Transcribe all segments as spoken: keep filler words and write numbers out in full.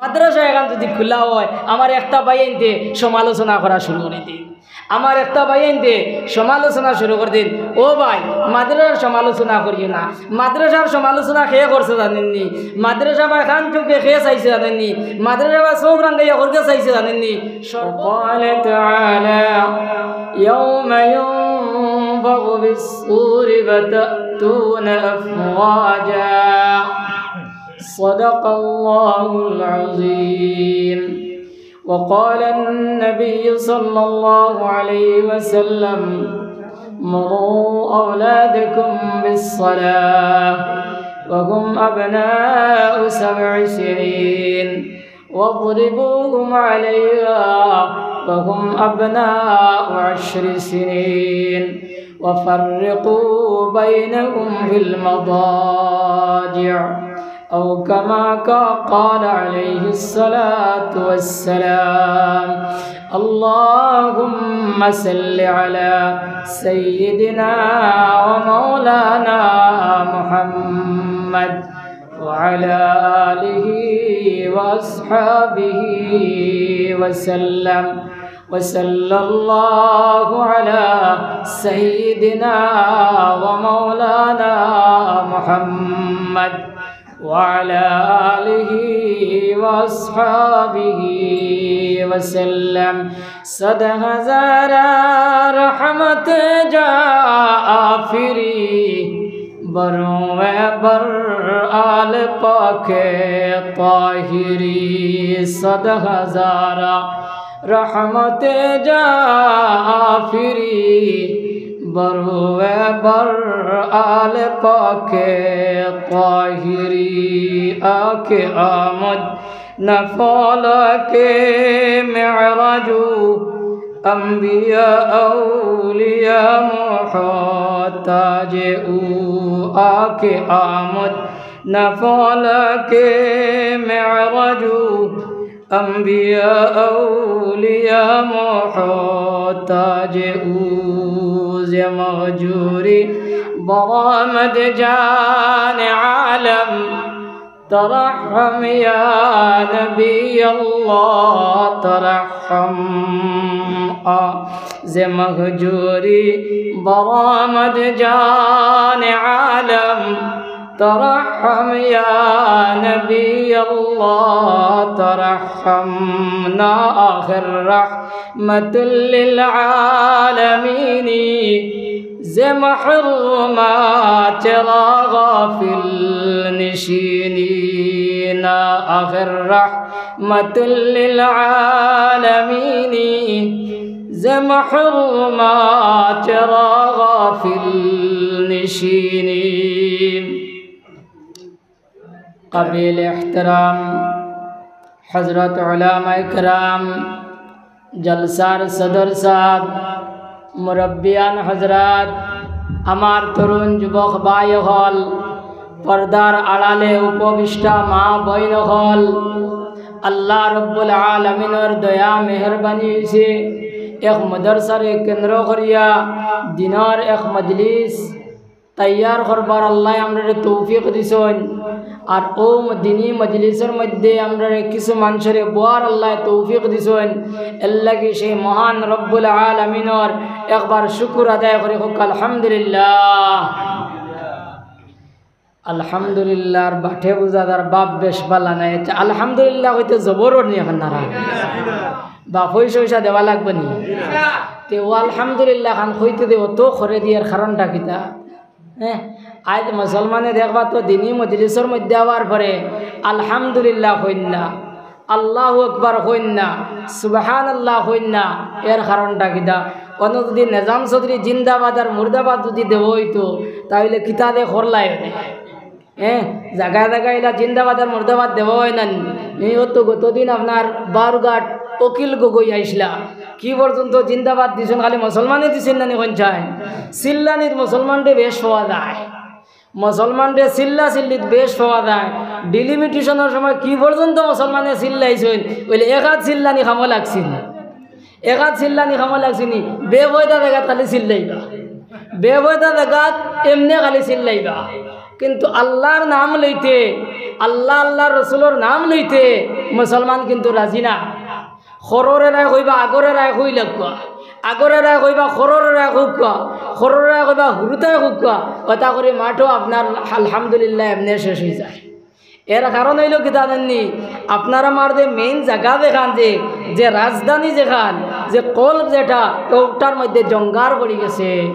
মাদ্রাসা এখান যদি খোলা হয়, আমার একটা ভাইয়াইন্তে সমালোচনা করা শুরু করি দিন। আমার একটা ভাইয়াইন্তে সমালোচনা শুরু করি দিন, "ও ভাই, মাদ্রাসার সমালোচনা করিও না।" মাদ্রাসার সমালোচনা কে করছে জানেননি? মাদ্রাসা বা খান চোখে কে চাইছে জানেননি? মাদ্রাসা বা চোখ রাঙ্গাইয়া করতে চাইছে জানেননি? وقال تعالى: يوم ينفخ في الصور فتأتون أفواجا. صدق الله العظيم. وقال النبي صلى الله عليه وسلم: مروا أولادكم بالصلاة وهم أبناء سبع سنين، واضربوهم عليها وهم أبناء عشر سنين، وفرقوا بينهم في المضاجع، أو كما قا-، قال عليه الصلاة والسلام. اللهم صل على سيدنا ومولانا محمد وعلى آله وأصحابه وسلم. وصلى الله على سيدنا ومولانا محمد وعلى آله وأصحابه وسلم. صد هزار رحمت جا آفری، برو بر آل پاک طاہری. صد هزار رحمت جا آفری، برو بر آل پاک طاہری. آ کہ آمد نہ فلک معراج و، انبیاء اولیاء محتاج او. آ کہ آمد نہ فلک معراج و، انبیاء اولیاء محتاج او. ز مہجوری برآمد جان عالم، ترحم یا نبی اللہ ترحم. آ، ز مہجوری برآمد جان عالم، ترحم یا نبی اللہ ترحم. نا آخر رحمت للعالمینی، ز محروم چرا غافل نشینی. نا آخر رحمت للعالمینی، ز محروم چرا غافل نشینی. قابل احترام حضرات علماء کرام، جلسار صدر صاحب، مربیان حضرات، আমার তরুণ যুবক ভাই অকল, পর্দার আড়ালে উপবিষ্টা মা বইন অকল, আল্লাহ রব্বুল আলামিনর দয়া মেহেরবানি অইছে, এক মাদ্রাসারে কেন্দ্র করিয়া দিনর এক মজলিস তৈয়ার করবার আল্লায় আমরারে তৌফিক দিছইন। আর অউ দিনি মজলিসর মধ্যে আমরারে কিছু মানষরে বওয়ার আল্লায় তৌফিক দিছইন। এরলাগি সেই মহান রব্বুল আলামিনর একবার শুকুর আদায় করি, কউক্কা আলহামদুলিল্লাহ। আলহামদুলিল্লাহর বাটে বুঝা যার বাপ বেশ বালা নাই। আচ্ছা, আলহামদুলিল্লাহ কইতে জবর অর নি অখন নারা? বা পয়সা-অয়সা দেওয়া লাগবো নি? তে অউ আলহামদুলিল্লাহ খান কইতে দেও তো করে দিয়ার কারণটা কিতা? হ্যাঁ, আইজ মুসলমানে দেখবা তো দিনি মজলিসর মধ্যে আওয়ার পরে আলহামদুলিল্লাহ কইন না, আল্লাহু আকবার কইন না, সুবহানাল্লাহ কইন না, এর কারণটা কিতা? অনো যদি নিজাম চৌধুরী জিন্দাবাদ আর মুর্দাবাদ যদি দেওয়া অইতো, তাইলে কিতা যে করলায় অনে। হ্যাঁ, জাগায় জাগায় ইলা জিন্দাবাদ আর মুর্দাবাদ দেওয়া অয় না নি? এই অত গতদিন আপনার বারঘাট অখিল গগৈ আইছলা, কি পর্যন্ত জিন্দাবাদ দিছইন, খালি মুসলমানে দিছইন না নি কইন চাই? চিল্লানিত মুসলমানরে বেশ পাওয়া যায়, মুসলমানরে চিল্লা চিল্লিত বেশ পাওয়া যায়। ডিলিমিটেশনর সময় কি পর্যন্ত মুসলমানে চিল্লাইছইন, অইলে এক আত চিল্লানি কামো লাগছে নি? এক আত চিল্লানি কামো লাগছে নি? বেফয়দা জাগাত খালি চিল্লাইবা, বেফয়দা জাগাত এমনে খালি চিল্লাইবা। কিন্তু আল্লাহর নাম লইতে আল্লাহ, আল্লাহর রসুলর নাম লইতে মুসলমান কিন্তু রাজি না। খররেরায় কইবা, আগরেরায় কই লাগুয়া, আগরেরায় কইবা, খররেরায় কউক্কা, খররেরায় কইবা, হুরুতায় কউক্কা। অতা করি মাঠো আপনার আলহামদুলিল্লাহ এমনে শেষ অইযায়। এর কারণ অইলো কিতা জানইননি? আপনার আমার যে মেইন জাগা যেখান, যে, যে রাজধানী যেখান, যে কলব যেটা, অটার মধ্যে জঙ্গার পড়ি গেছে।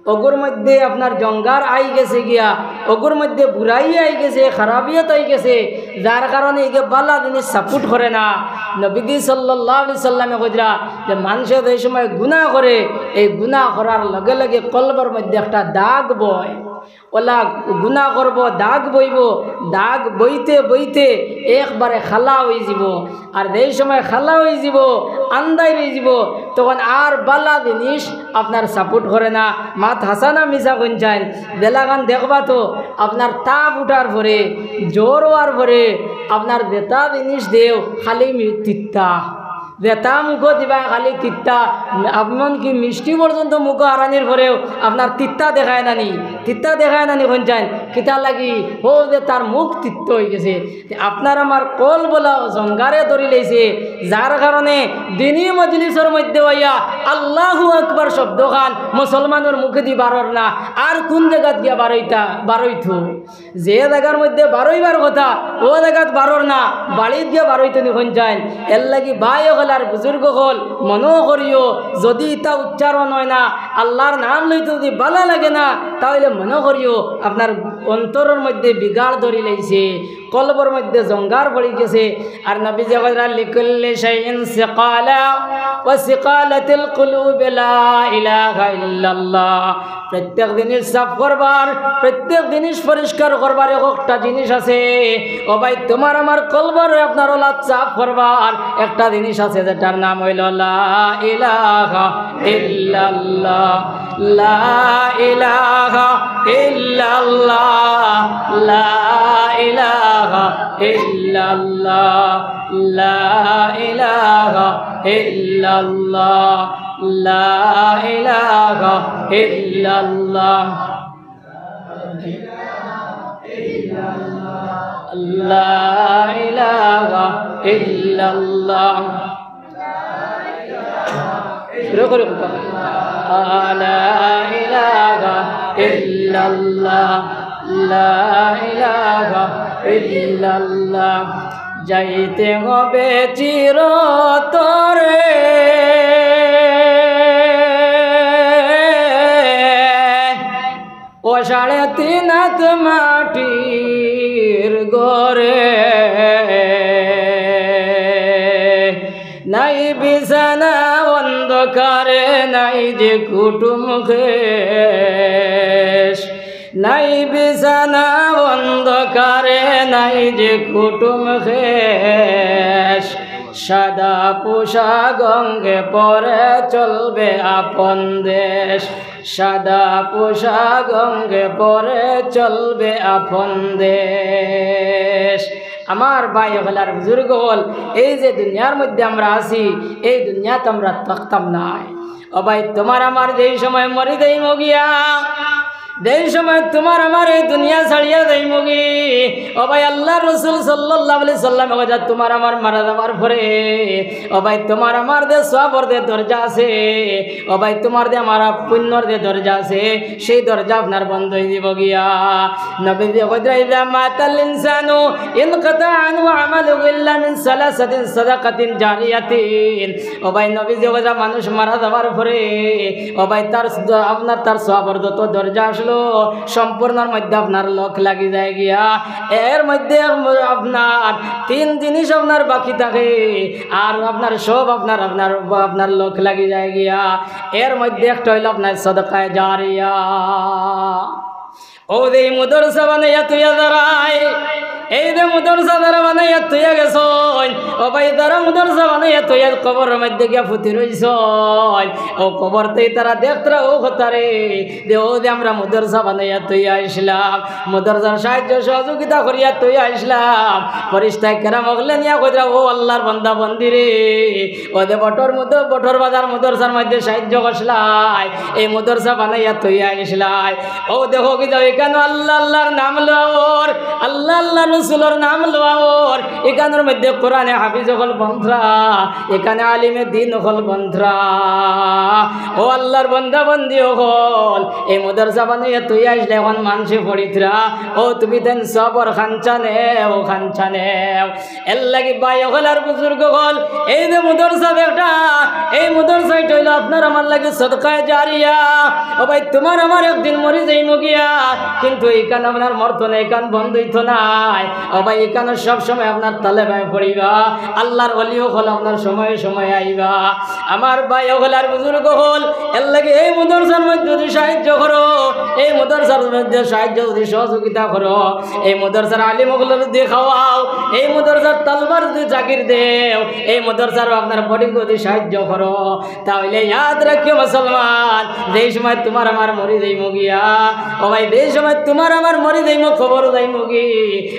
অগুর মধ্যে আপনার জঙ্গার আই গেছে গিয়া, অগুর মধ্যে বুরাই আই গেছে, খারাপিয়ত আই গেছে, যার কারণে ইগে বালা জিনিস সাপোর্ট করে না। নবীজি সাল্লাল্লাহু আলাইহি সাল্লামে কইরা যে মানষে যে সময় গুনাহ করে, এই গুনাহ করার লগে লগে কলবর মধ্যে একটা দাগ বয়। অলা গুনাহ করবো, দাগ বইবো, দাগ বইতে বইতে একবারে কালা অইযিবো। আর যেই সময় কালা অইযিবো, আন্দাইর অইযিবো, তখন আর বালা জিনিস আপনার সাপোর্ট করে না। মাত হাছা না মিছা কইন চাইন, যেলাখান দেখবা তো আপনার তাপ উঠার পরে, জ্বর অওয়ার পরে আপনার যেতা জিনিস দেও খালি মি-, তিতা। যেতা মুখো দিবা খালি তিতা, এমনকি মিষ্টি পর্যন্ত মুখো হারানির পরেও আপনার তিতা দেখায় না নি, তিতা দেখায় না নি কইন চাইন, কিতার লাগি? অউ যে তার মুখ তিতা অই গেছে। তে আপনার আমার কলবলা জঙ্গারে ধরি লাইছে, যার কারণে দিনি মজলিসর মধ্যে আইয়া আল্লাহু আকবার শব্দখান মুসলমানর মুখেদি বারর না, আর কুন জাগাত গিয়া বারইতা, বারইতো? যে জাগার মধ্যে বারইবার কথা, অউ জাগাত বারর না, বাড়িত গিয়া বারইতো নি কইন চাইন। এর লাগি ভাই অকল আর বুজুর্গ অকল, মনো করিও, যুদি ইতা উচ্চারণ অয় না, আল্লাহর নাম লইতে যুদি বালা লাগে না, তা অইলে মনো করিও আপনার অন্তরর মধ্যে বিগাড় ধরি লাইছে, কলবর মধ্যে জঙ্গার পড়ি গেছে। আর নবীজি কইরা, "লিকুল্লি শাইইন সিকালা ওয়া সিকালাতুল কুলুবি লা ইলাহা ইল্লাল্লাহ।" প্রত্যেক জিনিস সাফ করবার, প্রত্যেক জিনিস পরিষ্কার করবার একটা জিনিস আছে। ও ভাই, তুমার আমার কলবরে আপনার অলা সাফ করবার একটা জিনিস আছে, যেটার নাম অইলো লা ইলাহা ইল্লাল্লাহ, লা ইলাহা ইল্লাল্লাহ, লা ইলাহা ইল্লাল্লাহ, লা ইলাহা ইল্লাল্লাহ, লা ইলাহা ইল্লাল্লাহ। লা ইলাহা ইল্লাল্লাহ। জোরে করি কউক্কা। লা ইলাহা ইল্লাল্লাহ, লা ইলাহা ইল্লাল্লাহ। যাইতে হবে চিরতরে ও সাড়ে তিন আত মাটির ঘরে, নাই বিছানা অন্ধকারে, নাই যে কুটুম খেশ, নাই বিছানা অন্ধকারে, নাই যে কুটুম খেশ। সাদা পোশাক অঙ্গে পরে চলবে আপন দেশ, সাদা পোশাক অঙ্গে পরে চলবে আপন দেশ। আমার ভাই অকল আর বুজুর্গ অকল, এই যে দুনিয়ার মধ্যে আমরা আছি, এই দুনিয়াত আমরা থাকতাম নায়। ও ভাই, তুমার আমার যেই সময় মরি যাইমু গিয়া, যেই সময় তুমার আমার এই দুনিয়া ছাড়িয়া যাইমু গি, ও ভাই, আল্লাহর রসুল সাল্লাল্লাহু আলাইহি সাল্লামে কইরা, তুমার আমার মারা যাওয়ার পরে, ও ভাই, তুমার আমার যে সওয়াবর যে দরজা আছে, ও ভাই, তুমার যে আমার পুণ্যর যে দরজা আছে, সেই দরজা আপনার বন্ধ অইযিবো গিয়া। নবীজি কইরা, "ইযা মাতাল ইনসানু ইনকাতা আনহু আমালুহু ইল্লা মিন সালাসাতিন সাদাকাতিন জারিয়াতিন।" ও ভাই, নবীজি কইরা, মানুষ মারা যাওয়ার পরে, ও ভাই, তার স-, আপনার তার সওয়াবর যত দরজা আসলো, সম্পূর্ণর মধ্যে আপনার লক লাগি যায় গিয়া। এর মধ্যে আপনার তিন জিনিস আপনার বাকি থাকে, আর আপনার সব আপনার, আপনার, আপনার লক লাগি যায় গিয়া। এর মধ্যে একটা অইলো আপনার সদকায়ে জারিয়া। ও যে এই মাদ্রাসা বানাইয়া থইয়া যারায়, এই যে মাদ্রাসা যারা বানাইয়া থইয়া গেছইন, ও ভাই, তারা মুদরসা বানাইয়া থইয়া কবরর মধ্যে গিয়া ফুতি রইছইন। অউ কবর থাকি তারা দেখতরা অউ কথারে, যে অউ যে আমরা মুদরসা বানাইয়া থইয়া আইছলাম, মুদরসার সাহায্য সহযোগিতা করিয়া থইয়া আইছলাম, ফিরিস্তায় কেরাম অকলে নিয়া কইতরা, "ও আল্লার বান্দা বান্দিরে, অউ যে বটর মুদ-, বটর বাজার মুদরসার মধ্যে সাহায্য করছলায়, এই মুদরসা বানাইয়া থইয়া আইছলায়, অউ দেখো কি যাও, ইকানো আল্লা আল্লার নাম লওয়া অর, আল্লা আল্লার রসুলর নাম লওয়া অর, ইকানোর মধ্যে কোরআনে হাফিজ অকল বনতরা, ইকানো আলিমে দিন অকল বনতরা। ও আল্লার বান্দা বান্দি অকল, এই মুদরসা বানাইয়া থইয়া আইছলায়, অখন মানষে পড়িতরা, অউ তুমি তান সওয়াবর খানচা নেও, খানচা নেও।" এরলাগি ভাই অকল আর বুজুর্গ অকল, এই যে মুদরসা একটা, এই মুদরসা ইটা অইলো আপনার আমার লাগি সদকায়ে জারিয়া। ও ভাই, তুমার আমার একদিন মরি যাইমু গিয়া, কিন্তু ইকান আপনার মরতো নায়, ইকান বন্ধ অইতো নায়। ও ভাই, ইকানো সব সময় আপনার তালেবায় পড়িবা, আল্লার ওলি অকল আপনার সময়ে সময়ে আইবা। আমার ভাই অকল আর বুজুর্গ অকল, এরলাগি এই মুদরসার মধ্যে যদি সাহায্য করো, এই মুদরসার মধ্যে সাহায্য যদি সহযোগিতা করো, এই মুদরসার আলিম অকলরে যদি খাওয়াও, এই মুদরসার তালবার যদি জাগির দেও, এই মুদরসার আপনার boarding যদি সাহায্য করো, তা অইলে ইয়াদ রাখিও মুসলমান, যেই সময় তুমার আমার মরি যাইমু গিয়া, ও ভাই, যেই সময় তুমার আমার মরি যাইমু, কবরো যাইমু গি,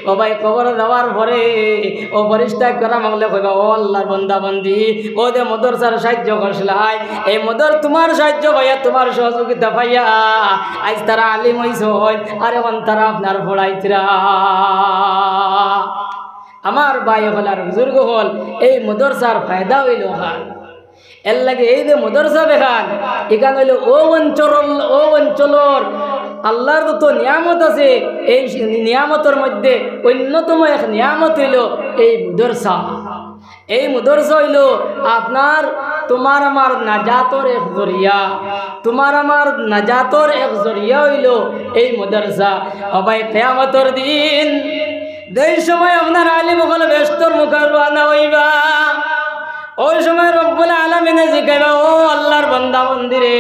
ও ভাই, কবরো যাওয়ার পরে অউ ফিরিস্তায় কেরাম অকলে কইবা, "ও আল্লার বান্দা বান্দি, অউ যে মুদরসার সাহায্য করছলায়, এই মুদর-, তুমার সাহায্য পাইয়া, তুমার সহযোগিতা পাইয়া, আইজ তারা আলিম অইছইন, আর অখন তারা আপনার পড়াইতরা।" আমার ভাই অকল আর বুজুর্গ অকল, এই মুদরসার ফায়দা অইলো অখান। এরলাগি এই যে মুদরসা যেখান, ইখান অইলো অউ অঞ্চলর, অউ অঞ্চলর আল্লার যত নিয়ামত আছে, এই নিয়ামতর মধ্যে অন্যতম এক নিয়ামত অইলো এই মুদরসা। এই মুদরসা অইলো আপনার, তুমার আমার নাজাতর এক জরিয়া, তুমার আমার নাজাতর এক জরিয়া অইলো এই মুদরসা। ও ভাই, কিয়ামতর দিন যেই সময় আপনার আলিম অকল বেহেস্তর মুখে রওয়ানা অইবা, অউ সময় রব্বুল আলামিনে জিকাইবা, "ও আল্লার বান্দা বান্দিরে,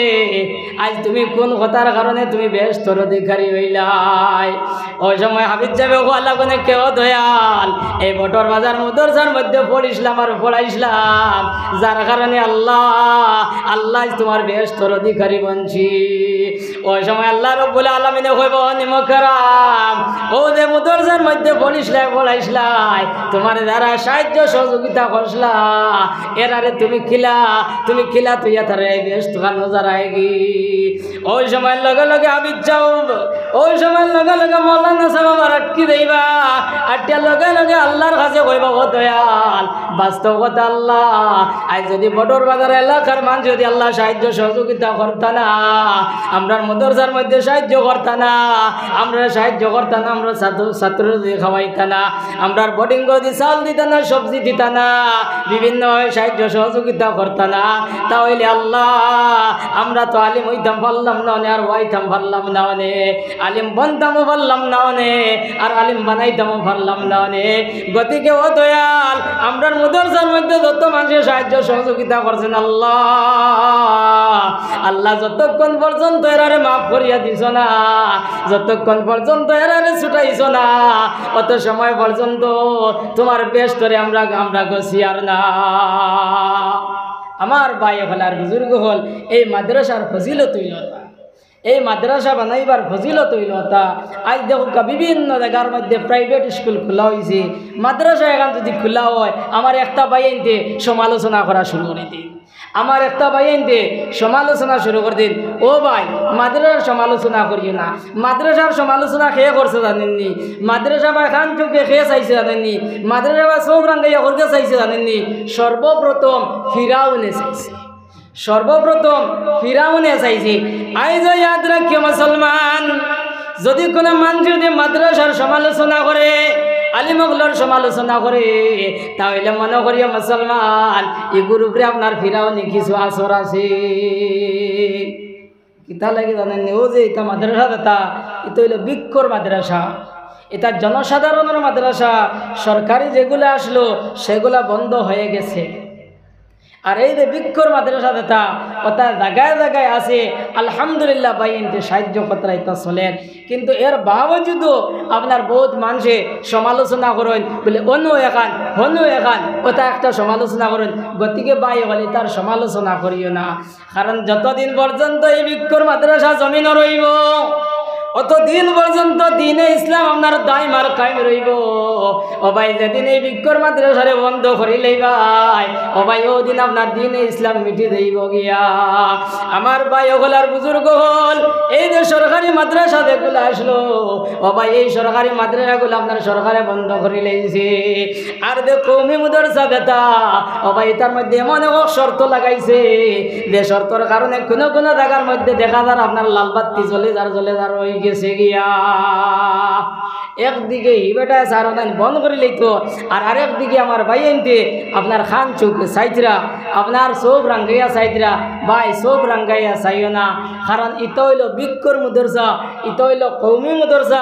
আইজ তুমি কুন কথার কারণে তুমি বেহেস্তর অধিকারী অইলায়?" অউ সময় হাফিজ সাবে কওয়া লাগবো নে, "কে ও দয়াল, এই বটর বাজার মুদরসার মধ্যে পড়িছলাম আর পড়াইছলাম, যার কারণে আল্লা, আল্লা আইজ তুমার বেহেস্তর অধিকারী বনছি।" অউ সময় আল্লা রব্বুল আলামিনে কইবা, "ও নিমকহারাম, অউ যে মুদরসার মধ্যে পড়িছলায়, পড়াইছলায়, তুমারে যারা সাহায্য সহযোগিতা করছলা, এরারে তুমি কিলা, তুমি কিলা থইয়া তারে এই বেহেস্ত খানো যারায়গি।" অউ সময় লগে লগে হাফিজ সাব, অউ সময় লগে লগে মৌলানা সাব আবার আটকি যাইবা, আটিয়া লগে লগে আল্লার কাছে কইবা, "ও দয়াল, বাস্তব কথা আল্লা, আইজ যদি বটর বাজার এলাকার মানষে যদি আল্লা সাহায্য সহযোগিতা করতা না, আমরার মুদরসার মধ্যে সাহায্য করতা না, আমরারে সাহায্য করতা না, আমরার ছাত্র, ছাত্ররে যদি খাওয়াইতা না, আমরার boarding-ও যদি চাউল দিতা না, সবজি দিতা না, বিভিন্নভাবে সাহায্য সহযোগিতা করতা না, তা অইলে আল্লা, আমরা তো আলিম অইতাম পারলাম না অনে, আর অইতাম পারলাম না অনে, আলিম বনতামও পারলাম না অনে, আর আলিম বানাইতামও পারলাম না অনে।" গতিকে ও দয়াল, আমরার মুদরসার মধ্যে যত মানষে সাহায্য সহযোগিতা করছইন আল্লা, আল্লা যতক্ষণ পর্যন্ত এরারে মাফ করিয়া দিছো না, যতক্ষণ পর্যন্ত এরারে ছুটাইছো না, অত সময় পর্যন্ত তুমার বেহেস্তরে আমরা, আমরা গছিয়ার না। আমার ভাই অকল আর বুজুর্গ অকল, এই মাদ্রাসার ফজিলত অইলো অতা। এই মাদ্রাসা বানাইবার ফজিলত অইলো অতা। আইজ দেখউক্কা, বিভিন্ন জাগার মধ্যে private school খুলা অইছে, মাদ্রাসা এখান যদি খুলা অয়, আমার একটা ভাইয়াইন্তে সমালোচনা করা শুরু করি দিন, আমার একটা ভাইয়াইন্তে সমালোচনা শুরু করি দিন। ও ভাই, মাদ্রাসার সমালোচনা করিও না। মাদ্রাসার সমালোচনা কে করছে জানইন নি? মাদ্রাসা বা খান চোখে কে চাইছে জানইন নি? মাদ্রাসা বা চউখ রাঙ্গাইয়া করতে চাইছে জানইন নি? সর্বপ্রথম ফিরাউনে চাইছে। সর্বপ্রথম ফিরাউনে চাইছে। আইজও ইয়াদ রাখিও মুসলমান, যদি কুনু মানষে যদি মাদ্রাসার সমালোচনা করে, আলিম অকলর সমালোচনা করে, তা অইলে মনো করিও মুসলমান, ইগুর উপরে আপনার ফিরাউনি কিছু আসর আছে। কিতার লাগি জানইন নি? অউ যে ইতা মাদ্রাসা যেতা, ইতা অইলো ভিক্ষুর মাদ্রাসা, ইতা জনসাধারণর মাদ্রাসা। সরকারি যেগুলা আছলো, সেগুলা বন্ধ অইগেছে। আর এই যে ভিক্ষর মাদ্রাসা যেটা, ওটা জাগায় জাগায় আছে, আলহামদুলিল্লাহ, ভাইয়াইন্তে সাহায্য করতারা ইতা চলের। কিন্তু এর বাবজুদও আপনার বউত মানষে সমালোচনা করইন, বুলে, "অনো এখান, হনো এখান", ওটা একটা সমালোচনা করইন। গতিকে ভাই অকল, ইতার সমালোচনা করিও না, কারণ যতদিন পর্যন্ত এই ভিক্ষর মাদ্রাসা জমিনো রইবো, অতদিন পর্যন্ত দ্বীনে ইসলাম আপনার দাইম আর কায়েম রইবো। ও ভাই, যেদিন এই ভিক্ষর মাদ্রাসারে বন্ধ করিলাইবায়, ও ভাই, অউ দিন আপনার দ্বীনে ইসলাম মিটি যাইবো গিয়া। আমার ভাই অকল আর বুজুর্গ অকল, এই যে সরকারি মাদ্রাসা যেগুলা আছলো, ও ভাই, এই সরকারি মাদ্রাসাগুলা আপনার সরকারে বন্ধ করিলাইছে। আর যে কওমি মাদ্রাসা যেটা, ও ভাই, ইতার মধ্যে এমন এক শর্ত লাগাইছে, যে শর্তর কারণে কুনু কুনু জাগার মধ্যে দেখা যার আপনার লাল বাত্তি জ্বলে যার, জ্বলে যার অইগেছে গিয়া। একদিকে ই বেটায় চাইরা অখান বন্ধ করিলাইতো, আর আরেকদিকে আমার ভাইয়াইন্তে আপনার কান চউখ চাইতরা, আপনার চউখ রাঙ্গাইয়া চাইতরা। ভাই, চউখ রাঙ্গাইয়া চাইও না, কারণ ইটা অইলো ভিক্ষর মাদ্রাসা, ইটা অইলো কওমি মাদ্রাসা।